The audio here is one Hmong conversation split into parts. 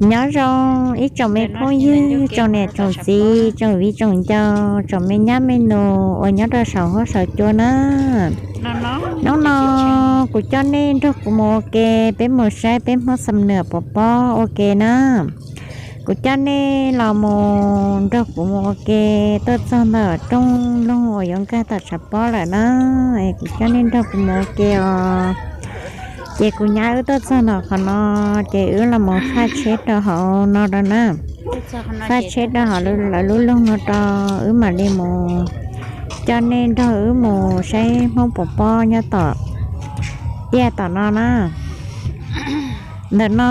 Nyob zoo ib tsoom me phooj ywg, tsoom niam tsoom txiv, tsoom viv tsoom ncaus, tsoom me nyab me nus uas nyob rau saum huab saum cua na. Hnub no kuv coj nej nrog kuv mus ua ke, peb mus saib peb Hmoob Xam Nuam pov pob ua ke na. Kuv coj nej los mus nrog kuv mus ua ke tuaj txog ntawm rooj loog uas yuav nkag tom tshav pob lawm na. Es kuv coj nej nrog kuv mus ua ke os. Ces kuv nyab wb tuaj txog ntawm qhov no, ces wb los mus faj tsheb rau hauv no rau na. Faj tsheb rau hauv lawv lub loog no rau, wb mam li mus coj nej nrog wb mus saib Hmoob pov pob nyob tom, tiaj tom no na. Ntawm no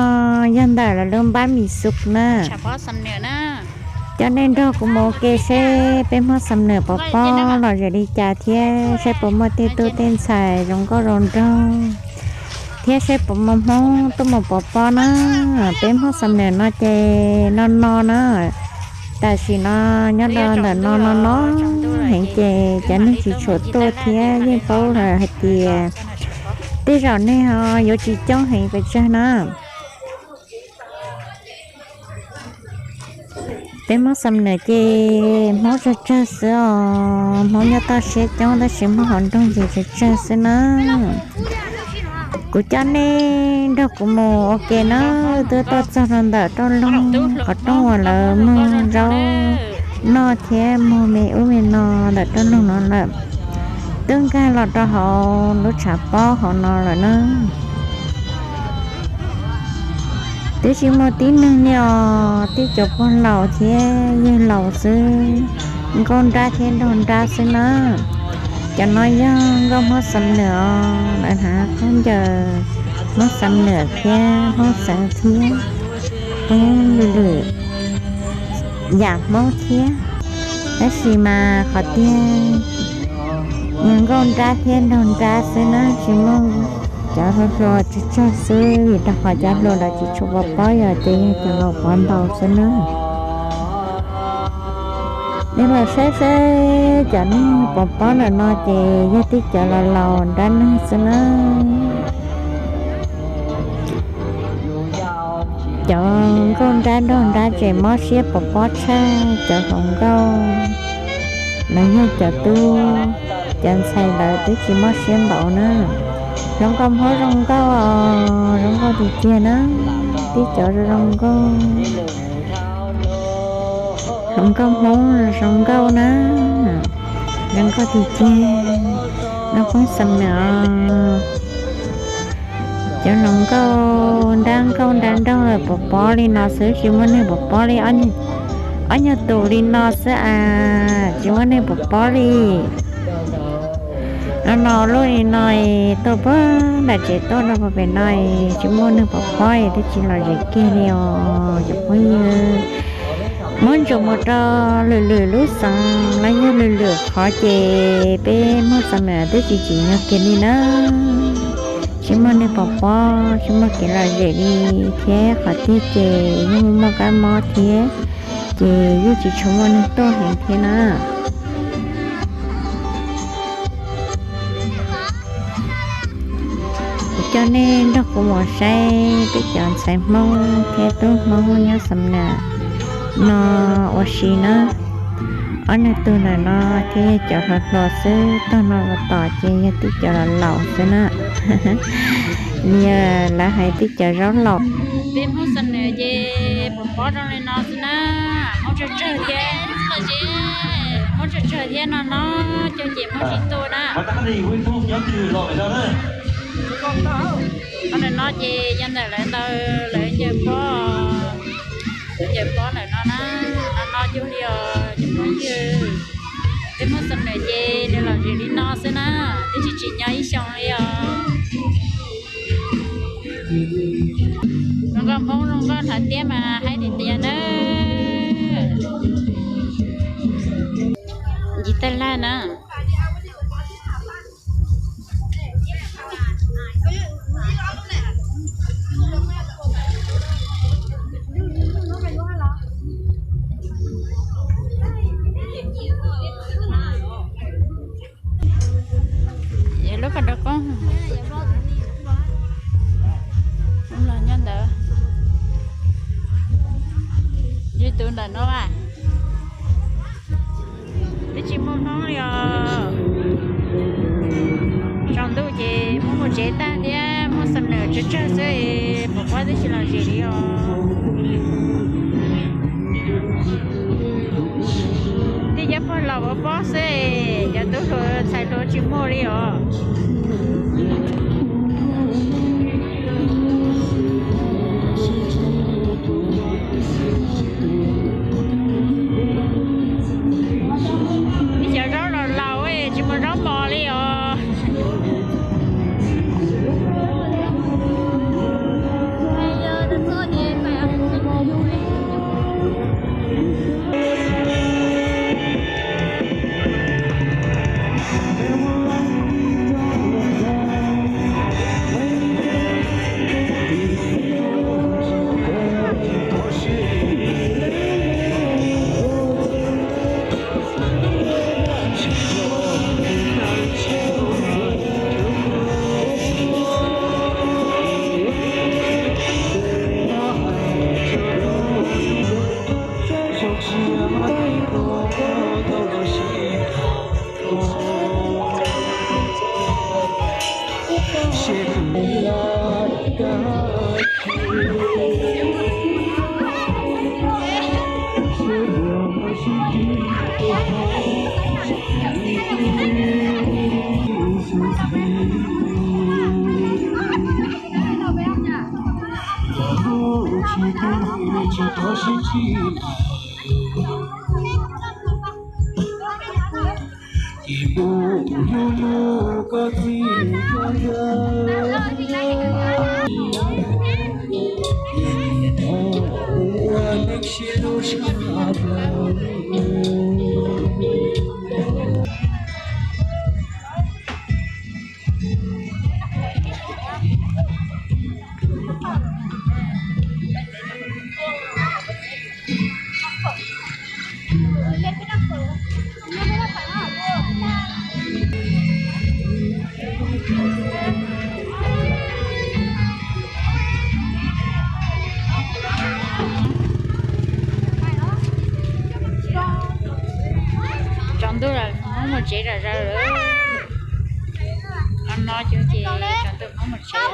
yog ntawm lawv lub npab Mis Xus na. Coj nej nrog kuv mus ua ke seb peb Hmoob Xam Nuam pov pob lom zem li cas thiab saib puas muaj tej tub tej ntxhais zoo nkauj zoo nraug, thiab saib puas muaj Hmoob tuaj mus pov pob na. Peb Hmoob Xam Nuam no ces no no na, tam sim no nyob rau ntawm no no no heev ces cov neeg tsis tshua tuaj thiab yeej paub lawm hais tias tej zaum neeg ho yuav tsis coob heev pes tsawg na. Peb Hmoob Xam Nuam ces Hmoob tsawg tsawg xwb os, Hmoob nyob toj siab coob tab sis Hmoob hauv nroog ces tsawg tsawg xwb na. Kuv coj nej nrog kuv mus ua ke na, twb tuaj txog rau ntawm rooj loog, qhov rooj uas lawv muag zaub noj thiab muag me ub me no ntawm rooj loog no lawm. Twb nkag los rau hauv lub tshav pob hauv no lawm na. Twb tsis muaj tib neeg li os, tib cov pog laus thiab yawg laus xwb, nkauj nrab thiab nraug nrab xwb na. Cov no yog nkauj Hmoob Xam Nuam os, lawv hnav khaub ncaws Hmoob Xam Nuam thiab Hmoob Xeev thiab poob lwm lwm yam Hmoob thiab, tab sis mas qhov tiag nkauj nrab thiab nraug nrab xwb na, tsis muaj cov hluas hluas tsawg tsawg xwb, vim rau qhov cov hluas lawv tsis tshua pov pob, yog ces yog cov laus pov ntau xwb na. Nej los saib saib cov neeg pov pob ntawm no ces yog tib cov laus laus nrab neeg xwb na. Cov nkauj nrab nraug nrab ces mob siab pov pob tshaj cov hluas nkauj, los yog cov tub cov ntxhais lawv twb tsis mob siab npaum na. Hluas nkauj Hmoob zoo nkauj os, zoo nkauj tiag tiag na, tib cov zoo nkauj. Hluas nkauj Hmoob zoo nkauj na, zoo nkauj tiag tiag, nkauj Hmoob Xam Nuam. Cov hluas nkauj nrab nkauj nrab nraug lawm pov pob li no xwb, tsis muaj neeg pov pob li. Ob nyuag tus li no xwb as, tsis muaj neeg pov pob li. No no lub li no, tuaj puag nram tsev tuaj rau puag pem no, tsis muaj neeg pov pob, twb tsis lom zem kiag li os cov phooj ywg. Muab ntsuas mus rau lwm lwm lub xeev los yog lwm lwm qhov ces peb Hmoob Xam Nuam twb tsis tsim nyog kiag li na. Tsis muaj neeg pov pob, tsis muaj kev lom zem li, thiab qhov tiag ces yeej muaj kab mob thiab, ces yeej tsis tshua muaj neeg tuaj heev thiab na. Kuv coj nej nrog kuv mus saib peb cov ntxhais Hmoob thiab tub Hmoob nyob Xam Nuam no ua si na. Ob niag tug ntawm no thiab yog cov hluas hluas xwb, tog no los tom ces yog tib cov laus laus xwb na. Nws lawv hais tib cov zaub laus. Peb Hmoob Xam Nuam ces pov pob zoo li no xwb na. Hmoob tsawg tsawg thiab, Hmoob tsawg tsawg thiab no no, coj ces Hmoob tsis tuaj na. Qhov ntawm no ces yog ntawm lawv ntawd lawv ncaws pob, ncaws pob ntawm no na. No no cug li os cov phooj ywg. Peb Hmoob Xam Nuam ces nws lom zem li no xwb na, twb tsis tsim nyog ib xyoos li os. Zoo nkauj Hmoob zoo nkauj hnav tiab mas haib tiag tiag nawb. Ncig taj laj na. Lub pas rau koob los nyob ntawd. Tus ntawm no a, twb tsis muaj Hmoob li os. Tsaus ntuj ces muab mus tsev tag thiab, muaj xam nws tsawg tsawg xwb, pom pob twb tsis los zem li os. Tej cov pog laus ua pob xwb, cov tub hluas ntxhais hluas tsis muaj li os. Ib cov zaub los laus tsis muaj zaub mos li os. Tsaus ntuj lawm, Hmoob mus tsev zom zaws lawm. No no ces tsaus ntuj Hmoob mus tsev.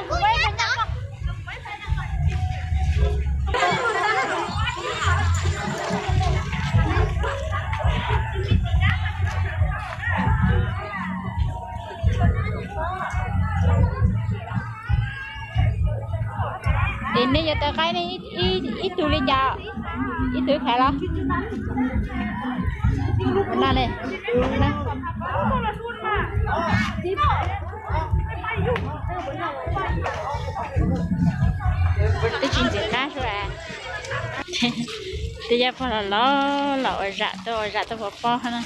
Es nej yuav tawv qaib ne, ib tug li cas? Ib tug khaiv los? No ne. Twb tsis ntxim qab sua. Tej yaj pog los los los ua zam tuaj, ua zam tuaj pov pob na.